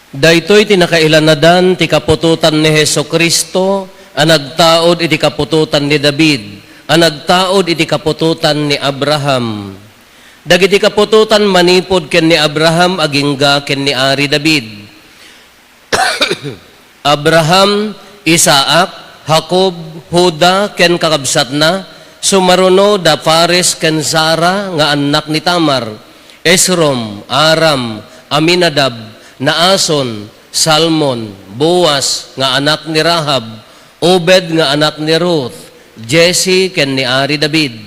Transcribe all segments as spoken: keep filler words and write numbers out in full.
Daytoy ti nakailanadan ti kaputotan ni Jesu-Cristo a nagtaud iti kaputotan ni David, a nagtaud iti kaputotan ni Abraham. Dagiti kaputotan manipud ken ni Abraham agingga ken ni Ari David. Abraham, Isaac, Jacob, Juda, ken kakabsatna, sumaruno da Fares ken Zara nga annak ni Tamar, Esrom, Aram, Aminadab, Naason, Salmon, Boaz nga anak ni Rahab, Obed nga anak ni Ruth, Jesse ken ni Ari David.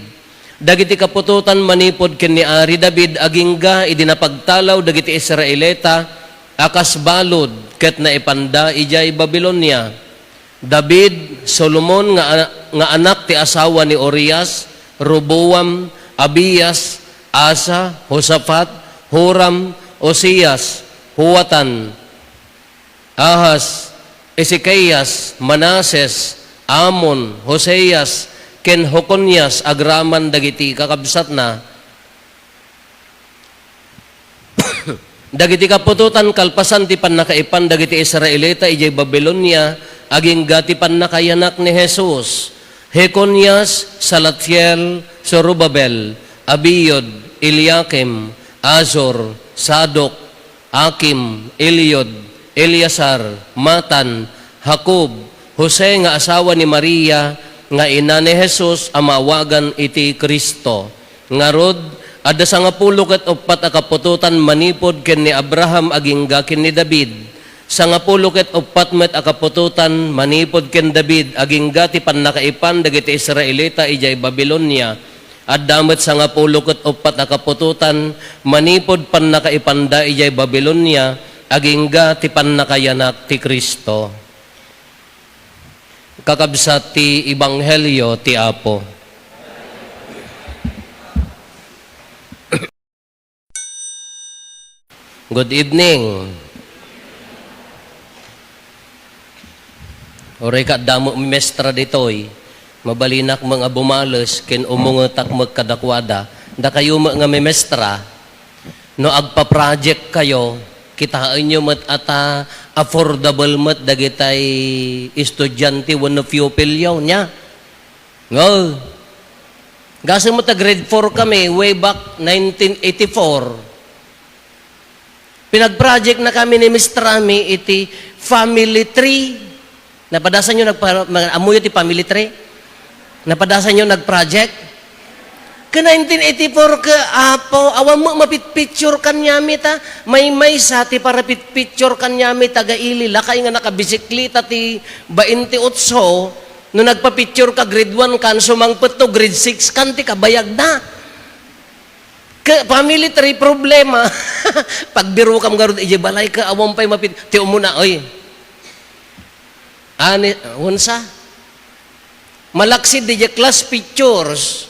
Dagiti kaputotan manipud ken ni Ari David agingga idi napagtalaw dagiti Israelita a kas balud ket naipanda idiay Babilonia. David, Solomon nga, nga anak ti asawa ni Urias, Roboam, Abias, Asa, Josafat, Joram, Uzias, Joatan, Ahaz, Ezekias, Manases, Amon, Hoseas, ken Jeconias agraman dagiti kakabsatna. Dagiti kaputotan kalpasan ti pannakaipan dagiti Israelita idiay Babilonia, agingga ti pannakayanak ni Jesus. Jeconias, Salatiel, Zorobabel, Abiud, Eliakim, Azor, Sadok, Akim, Eliud, Eleazar, Matan, Jacob, Jose nga asawa ni Maria nga ina ni Jesus a maawagan iti Cristo. Ngarud, adda sangapulo ket uppat a kaputotan manipud ken ni Abraham agingga ken ni David. Sangapulo ket uppat met a kaputotan manipud ken David agingga ti pannakaipan dagiti Israelita idiay Babilonia. Adda met sangapulo ket uppat a kaputotan manipud pannakaipanda idiay Babilonia agingga ti pannakayanak ti Cristo. Kakabsat ti Ebanghelio ti Apo. Good evening. Uray ka adda met memestra ditoy, mabalinak met nga bumales ken umungetak met kadakuada. Dakayo met nga memestra, no agpa-project kayo, kitaenyo met a ta affordable met dagitay estudiante wenno pupilyo, nia? Nga, gasem met a grade four kami, way back nineteen eighty-four. Pinag-project na kami ni Mister Ami iti family tree. Napadasanyo nagpa-, ma-, ammoyo ti family tree? Napadasanyo nag-project? Ka nineteen eighty-four ka, Apo, awan met mapitpicture kaniami ta. Maymaysa ti parapitpicture kaniami taga ili, lakay nga nakabisikleta ti baintiotso, no nagpapicture ka grade one kan, sumangpet to grade six kan ti kabayagda. Ka family tree problema. Pagbirokam ngarud idiay balay ka, awan pay mapit-, ti umuna, oy. Ani, unsa? Malaksid didiay class pictures.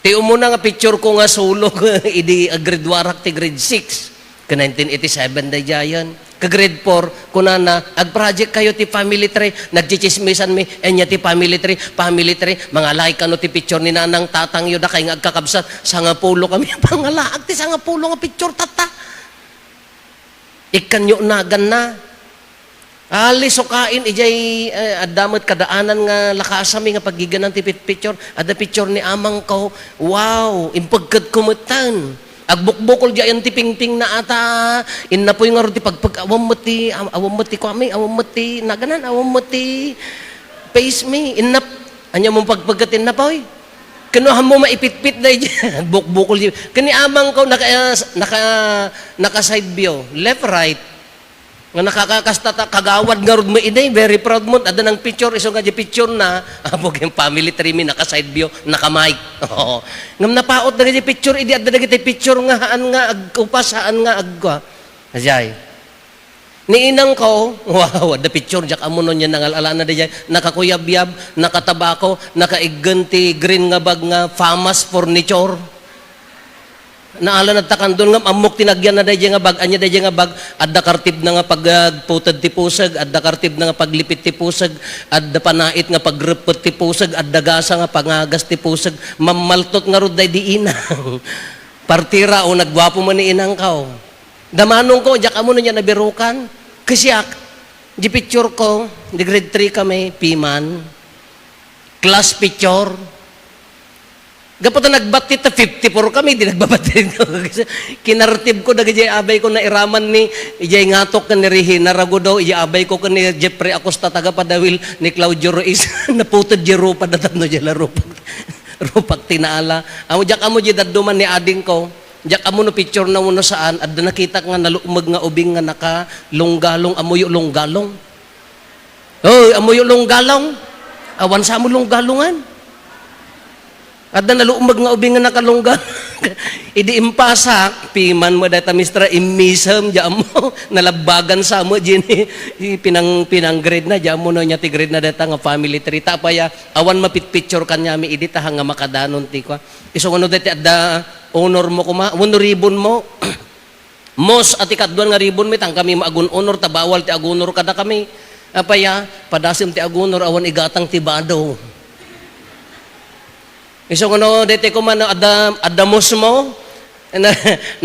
Ti umuna nga picture ko nga solo, idi aggraduarak ti grade six. Ka nineteen eighty-seven daydiayen. Ka grade four, kunana, "Ag-project kayo ti family tree." Nagchichismisan mi, "Ania ti family tree? Family tree, mangalay kano ti picture ni nanang, tatangyo, dakay nga agkakabsat." Sangapulo kami pangalaag ti sangapulo nga picture, tatta. Ikkanyo naganna. Ali, sukain, ijay, eh, adda met kadaanan nga lakasami nga paggiganan ti pit-, picture. Adda picture ni amangko. Wow, impegketko metten. Agbukbukol diay ti pingpingna ata. Innapoy ngarud ti pagpeg-, awan met ti, aw-, awan met ti kuami, awan met ti naganan, awan met ti face mi. Innap-, anya mo pagpegket innapoy? Ken no ammo maipitpit daydiay. Bukbukol diay. Ken ni amangko naka, naka, naka side view, left, right. Nga nakakakasta ta, kagawad ngarud met idi, very proud met, adda nang picture, isu nga diay picture na, apo ken family tree mi, naka side view, naka mic. Oo. Ngem napaot dagiti picture, idi adda dagiti picture nga haan nga agkupas, haan nga agkua. Ajay. Ni inangko, wow, adda picture, diak ammo no ania nangal-alana daydiay, nakakuyabyab, nakatabako, nakaiggen ti green nga bag nga Famas furniture. Naalanad ta kandon ngem ammok ti nagyanna daydiay nga bag, ania daydiay nga bag, adda kartibna nga pagputed ti puseg, adda kartibna nga paglipit ti puseg, adda panait nga pagreppet ti puseg, adda gasa nga pangagas ti puseg, mammaltot ngarud daydi inang. Partira, o, nagguapo man ni inangko. Damanongko, diak ammo no ania nabirukan. Kasiak, di picture ko, di grade three kami, piman. Class picture. Gapu ta nagbati ta fifty-four kami, di nagbabati ko. Kinartib ko dagiti abay ko nairaman ni, ijay ngatok ken ni Regina Ragudo, ijay abay ko ken ni Jeffrey Acosta, taga Padawil, ni Claudio Ruiz, naputed di rupa, datapno di la rupak, rupak tinaala. Amo, diak amo di dadduman ni ading ko. Diak ammo no picture na wenno saan, adda nakitak nga nalukmeg nga ubing nga nakalunggalong, ammoyo lunggalong. Oy, ammoyo lunggalong. Awan sa mo lunggalongan. Adda nalukmeg nga ubing nga nakalunggalong. Idi impasak, piman mo dayta mistra, immisem, di ammo, nalabbagan sa mo, Jenny. Pinang, pinang grade na, di ammo no, nya ti grade na dayta nga family tree. Ta apay a, awan mapitpicture kaniami idi ta nga makadanon ti kua. Isu nga no, dayta adda, honor mo koma, wenno ribbon mo. Mos a ti kaduan nga ribbon mi, tan kami maagun-unor, ta bawal ti agunor kada kami. Apay a, padasem ti agunor, awan igatang ti bado. Isu nga no, dayta koma no, adda, adda mos mo, na,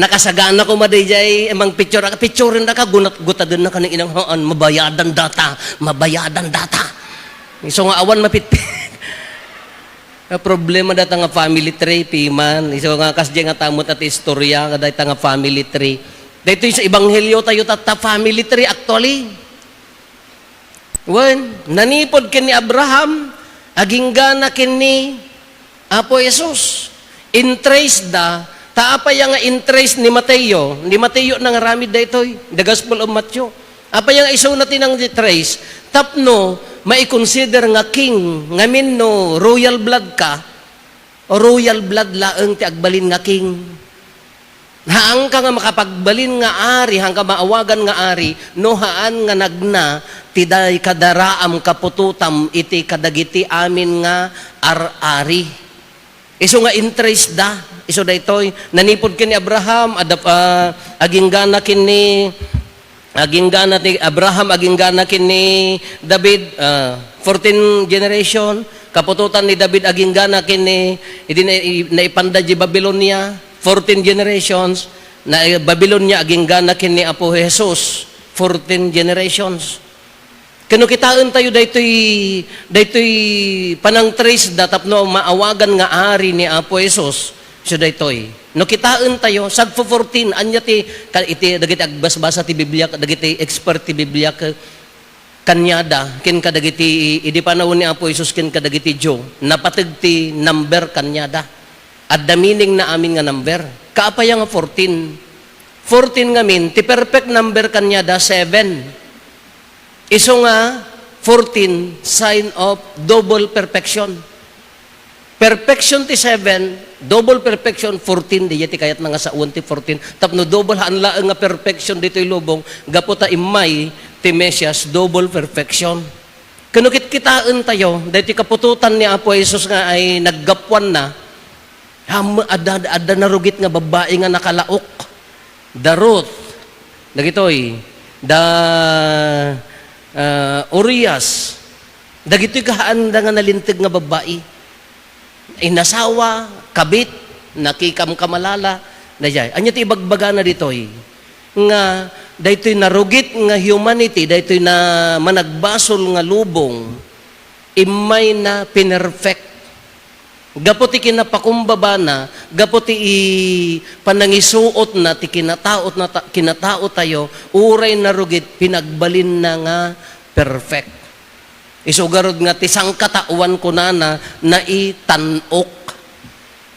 nakasagana koma dayjay, imang picture, picturen da ka, gunat, gutaden na ka ni inang haan, mabayadan data, mabayadan data. Isu nga awan mapitpit. Nga problema dayta nga family tree, piman. Isu nga kasdiay nga tamot a ti istorya, nga dayta nga family tree. Daytoy sa ebanghelio tayo, tatta family tree, actually. Wen, nanipod ken ni Abraham, aginggana ken ni Apo Jesus. Intrace da, ta apay nga intrace ni Mateo, ni Mateo nangaramid daytoy, the Gospel of Matthew. Apay nga isuna ti nang-trace, tapno maikonsider nga king, ngamin no royal blood ka, royal blood laeng ti agbalin nga king. Haanka nga makapagbalin nga ari, haanka maawagan nga ari, no haan nga nagna ti day kadaraam kaputotam iti kadagiti amin nga ar-ari. Isu nga intrace da, isu daytoy, nanipod ken ni Abraham, adda, ah, aginggana ken ni, aginggana ni Abraham, aginggana ken ni David, ah, fourteen generation, kaputotan ni David aginggana ken ni, idi na, i-, naipanda di Babilonia, fourteen generations, na, eh, Babilonia aginggana ken ni Apo Jesus, fourteen generations. Ken no kitaentayo daytoy, daytoy panangtrace da tapno maawagan nga ari ni Apo Jesus, isu daytoy. No kitaentayo, sagfo fourteen, ania ti, ka-, iti, dagiti agbasbasa ti Biblia, dagiti expert ti Biblia, ka-, kaniada, ken kadagiti, idi panawen ni Apo Jesus, ken kadagiti Jew, napateg ti number kaniada. Adda meaning na amin nga number. Kaapay nga fourteen? Fourteen ngamin, ti perfect number kaniada, seven. Isu nga fourteen, sign of double perfection. Perfection ti seven, double perfection, fourteen, diay ti kayatna nga sawen ti fourteen. Tapno double, haan laeng nga perfection ditoy lubong, gapu ta immay ti Mesias, double perfection. Ken no kitkitaentayo, daytoy kaputotan ni Apo Jesus nga ay naggapuanna, Am-, adda, adda narugit nga babbai nga nakalaok. Da Ruth, dagitoy, da, ah, Urias, dagitoy kahaanda nga nalinteg nga babbai. Inasawa, kabit, nakikamkamalala, dayjay. Ania ti ibagbagana ditoy? Nga daytoy narugit nga humanity, daytoy na managbasol nga lubong, immay na pinerfect. Gapu ti kinapakumbabana, gapu ti i-, panangisuotna ti kinataotna ta-, kinataotayo, uray narugit, pinagbalinna nga perfect. Isu garud nga ti sangkataoan kunana, naitan-ok.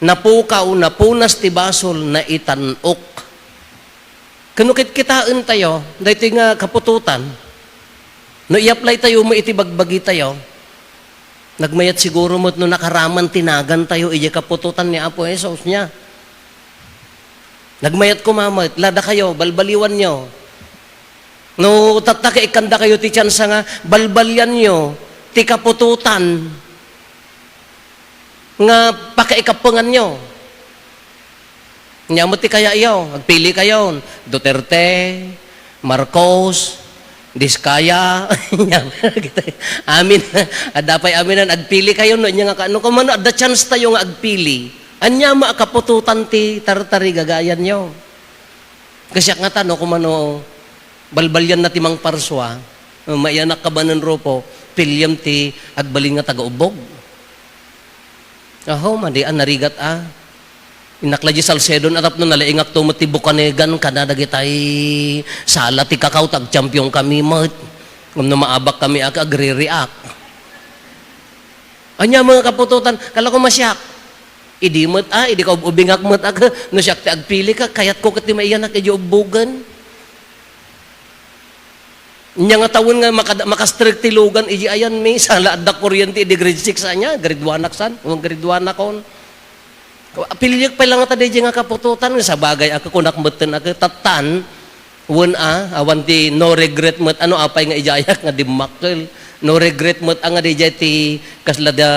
Napukaw, napunas ti basol, naitan-ok. Ken no kitkitaentayo, daytoy nga kaputotan, no i-apply tayo mo iti bagbagi tayo, nagmayat siguro met no nakaraman ti nagan tayo idiay kaputotan ni Apo Jesus nia. Nagmayat koma met, la dakayo, balbaliwanyo. No tatta ket ikkandakayo ti tsansa nga balbalianyo ti kaputotan nga pakaikapenganyo. Nia met ti kayayo, agpili kayo, Duterte, Marcos, Diskaya. Amin. Adda pay aminan, agpili kayo, no, ania nga ka-, no, kumano, adda chance tayo nga agpili. Ania mo a kaputotan ti tartarigagayanyo? Kasiak nga ta, no, kumano, Balbalianna ti mangparsua, "Maiyanak ka manen, Rufo, piliem ti agbalin nga taga-ubbog." Aho, madi a, narigat a. Innak la di Salcedo, tapno nalaingakto met ti bukanegan kada dagitay sala ti kakao, tag-champion kami met. Ngem no maabak kami, ag-, agre-react. Ania met nga kaputotan, kala ko masiak. Idi met a, idi kaub-ubingak met a, no siak ti agpili ka, kayatko ket ti maiyanak idi ubbogen. Nia nga tawen nga makad-, makastrek ti lugan, idi ayan mi, sala adda kuryente, idi grade six ania, grade one ak san, o grade one akon. Piliek pay la ngata daydiay nga kaputotan, nga sabagay, a, kunak metten a, tattan, wen a, awan ti no regret met, ano apay nga idiayak nga dimmakkel. No regret met a nga daydiay ti kasla da,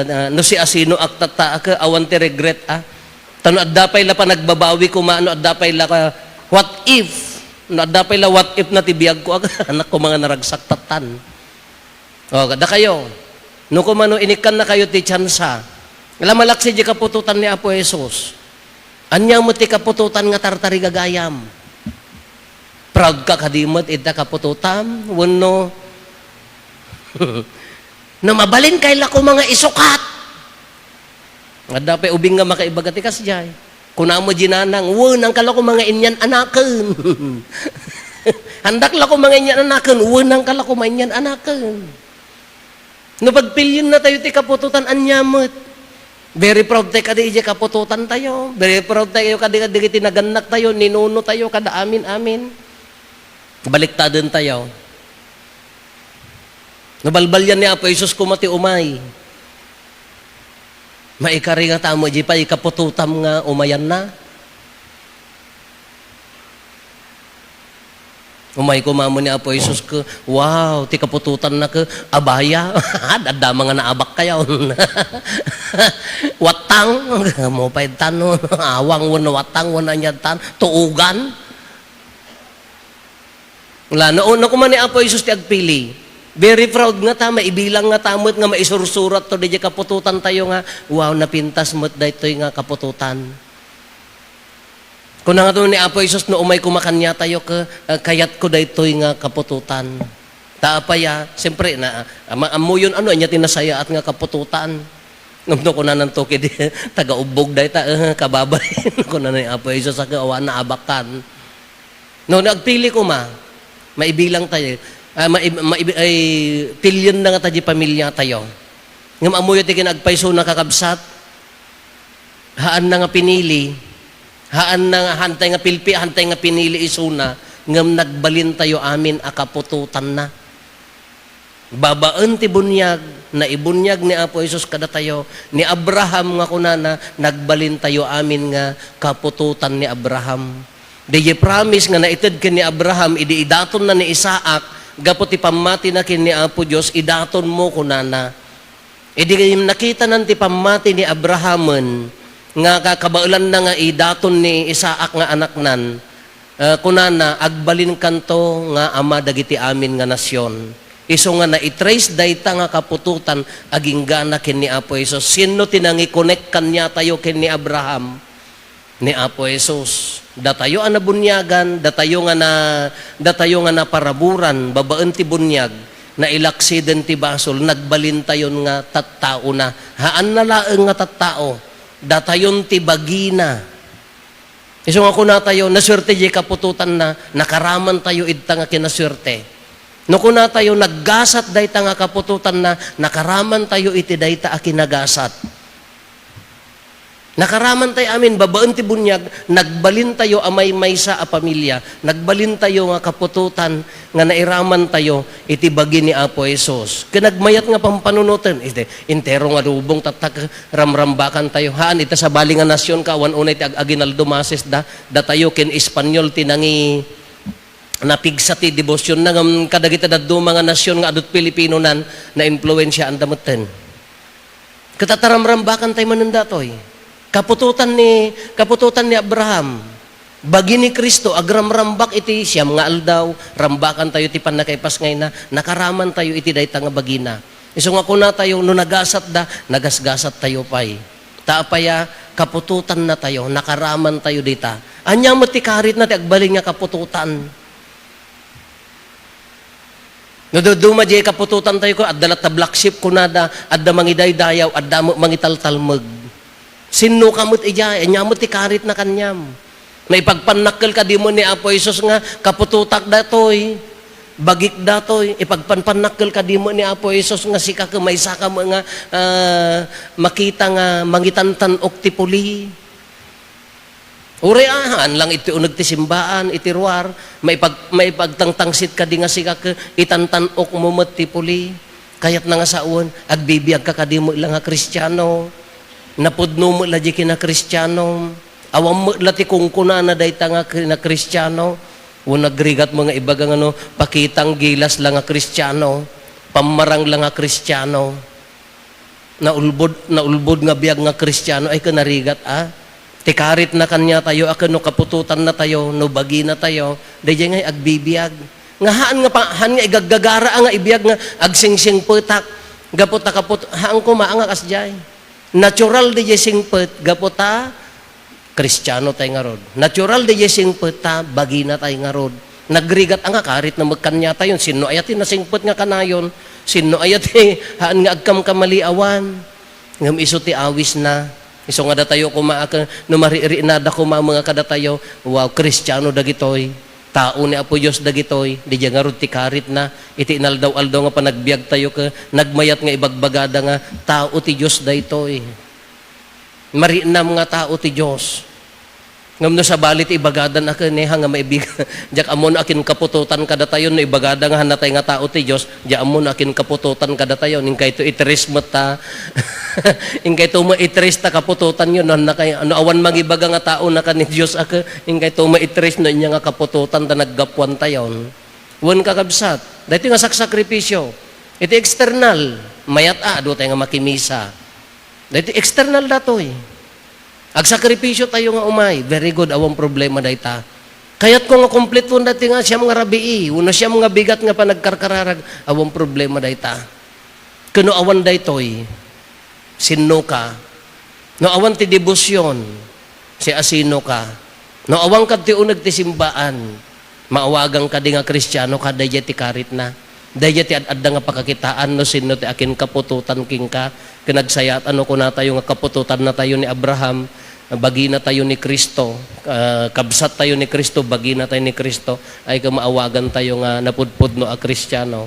ah, no siasinoak tatta, a, awan ti regret a. Ta no adda pay la panagbabawi koma, no adda pay la ka, what if? No adda pay la what if na ti biagko, a, anak ko, mga naragsak tattan. O, dakayo, no kumano, inikkannakayo ti tsansa. Ala, malaksid di kaputotan ni Apo Jesus. Ania met ti kaputotan nga tartarigagayam? Proud ka kadi met ita kaputotam? Wenno, no mabalin kay la koma nga isukat? Adda pay ubing nga makaibaga ti kasdiay. Kuna met di nanang, "Wen, angka la koma nga inyan anaken." "Andak la koma nga inyan anaken." "Wen, angka la koma inyan anaken." No pagpilienna tayo ti kaputotan, ania met? Very proud tayo kadi idiay kaputotan tayo. Very proud tayo kadi, kadi iti nagannak tayo, ni nuno tayo, kada amin-amin. Baliktaden tayo. No balbalian ni Apo Jesus koma ti umay, maikari nga tamo, di pay kaputotam nga umayanna. Umay koma met ni Apo Jesus ke, wow, ti kaputotanna ke, abaya. Daddama nga naabak kayo. Watang, mo pay tano, awang wen watang wen anya tan, tuugan. Wala, no, no, kuma ni Apo Jesus ti agpili. Very proud nga ta, maibilang nga ta met nga maisursurat to, di kaputotan tayo nga, wow, napintas met daytoy nga kaputotan. Kuna nga to ni Apo Jesus, no umay koma kaniatayo, ke, ah, kayatko daytoy nga kaputotan. Ta apay a, siyempre, na, ama-, ammoyon, ano, anya ti nasayaat nga kaputotan. Ngem no kunananto kedi, taga-ubbog dayta, eh, kababay. Kuna ni Apo Jesus, "Aka, awan naabakan." No, nagpili koma, maibilang tayo, ah, maib-, maib-, ay, pilienna nga ta di pamilya tayo. Ngem ammoyo ti kinagpaysona, kakabsat, haanna nga pinili, haanna nga, haantay nga pilpi, haantay nga pinili isuna, ngem nagbalin tayo amin a kaputotanna. Babaen ti buniag, naibuniag ni Apo Jesus kadatayo, ni Abraham nga kunana, nagbalin tayo amin nga kaputotan ni Abraham. Diay promise nga naited ken ni Abraham, idi idatonna ni Isaac, gapu ti pammatina ken ni Apo Dios, "Idatonmo," kunana. Idi nakitanan ti pammati ni Abrahamen nga kakabaelanna nga idaton ni Isaac nga anaknan, eh, kunana, "Agbalinkanto nga ama dagiti amin nga nasion." Isu nga naitrace dayta nga kaputotan agingga na ken ni Apo Jesus. Sinno ti nangikonek kaniatayo ken ni Abraham? Ni Apo Jesus. Datayo a nabuniagan, datayo nga na, datayo nga naparaburan babaen ti buniag, nailaksiden ti basol, nagbalintayon nga tattaona. Haanna laeng nga tattao, datayon ti bagina. Isu nga kunatayo, nasuerte diay kaputotanna, nakaramantayo idta nga kinasuerte. No kunatayo, naggasat dayta nga kaputotanna, nakaramantayo iti dayta a kinagasat. Nakaraman tayo amin, babaen ti buniag, nagbalin tayo a maymaysa a pamilya, nagbalin tayo nga kaputotan nga nairaman tayo iti bagi ni Apo Jesus. Ken nagmayat nga pampanunoten, iti entero nga lubong, tatta, ramrambakan tayo. Haan, ita sabali nga nasion ka, awan unay ti ag-, aginaldo masis da, datayo ken Espanyol ti nangi-, napigsa ti debosyon na ngem kadagiti dadduma nga nasion nga adut Pilipino nan, naimpluensiaan da metten. Ket ata ramrambakan tayo manen datoy. Kaputotan ni, kaputotan ni Abraham. Bagi ni Cristo, agramrambak iti siam nga aldaw, rambakan tayo ti pannakaipasngayna, nakaraman tayo iti dayta nga bagina. Isu nga kuna tayo, no nagasat da, nagasgasat tayo pay. Ta apay a, kaputotan na tayo, nakaraman tayo dita. Ania met ti karitna ti agbalin nga kaputotan? No dadduma diay kaputotan tayo, adda latta black sheep kunada, adda mangidaydayaw, adda met mangitaltalmeg. Sinnoka met idiay, ania met ti karitna kaniam? Naipagpannakkel kadi met ni Apo Jesus nga, "Kaputotak datoy, bagik datoy." Ipagpanpannakkel kadi met ni Apo Jesus nga, "Sika ket maysaka met nga, ah, makita nga mangitantan-ok ti puli." Uray, ah, haan lang iti uneg ti simbaan, iti ruar, maipag-, maipagtangtangsit kadi nga, "Sika ket itantan-okmo met ti puli." Kayatna nga sawen, agbibiagka kadi met la nga Kristiano. Napudno met la di kinakristianom. Awan met la ti kungkunana dayta nga kinakristiano. Wenno agrigat mo nga ibaga nga no, pakitang gilas la nga Kristiano, pammarang la nga Kristiano. Naulbod, naulbod nga biag nga Kristiano, ay, ken narigat, a? Ti karitna kaniatayo, a ken no kaputotanna tayo, no bagina tayo, daydiay nga agbibiag. Nga haan nga pa, haan nga igaggagara nga ibiag nga agsingsingpetak. Gapu ta kaput-, haan koma nga kasdiay. Natural daydiay singpet, gapu ta Kristiano tay ngarud. Natural daydiay singpet ta bagina tay ngarud. Nagrigat a nga karitna met kaniatayon. Sinno aya ti nasingpet nga kanayon? Sinno aya ti haan nga agkamkamali? Awan. Ngem isu ti awisna. Isu nga datayo koma a ken, no maririinada koma nga kadatayo, wow, Kristiano dagitoy. Tao ni Apo Dios dagitoy. Daydiay ngarud ti karitna. Iti inaldaw-aldaw nga panagbiagtayo ket nagmayat nga ibagbagada nga tao ti Dios daytoy. Mariinam nga tao ti Dios. Ngem no sabali ti ibagadan a ken, eh, ha, nga maibig-, diak ammo no akinkaputotan kadatayo, no ibagada nga hanatay nga tao ti Dios, diak ammo no akinkaputotan kadatayo, inkayto itris met ta. Inkayto maitris ta kaputotanyo, no, hanna kay-, no awan mangibaga nga tao na ken ni Dios a ken, inkayto maitris no ania nga kaputotan ta naggapuantayon. Wen, kakabsat, daytoy nga saksakripisyo, iti external, mayat a, adu tayo nga makimisa. Daytoy external datoy. Agsakripisyo tayo nga umay, very good, awan problema dayta. Kayatko nga kumpletoen daytoy nga siam nga rabii, wenno siam nga bigat nga panagkarkararag, awan problema dayta. Ken no awan daytoy, sinnoka? No awan ti debosyon, siasinoka? No awan kad ti uneg ti simbaan, maawagan kadi nga Kristiano ket daydiay ti karitna. Daydiay ti ad-adda nga pakakitaan no sinno ti akinkaputotan kenka. Ken nagsayat a no kunatayo nga kaputotanna tayo ni Abraham, bagina tayo ni Cristo, ah, kabsat tayo ni Cristo, bagina tayo ni Cristo, ay ket maawagan tayo nga napudpudno a Kristiano.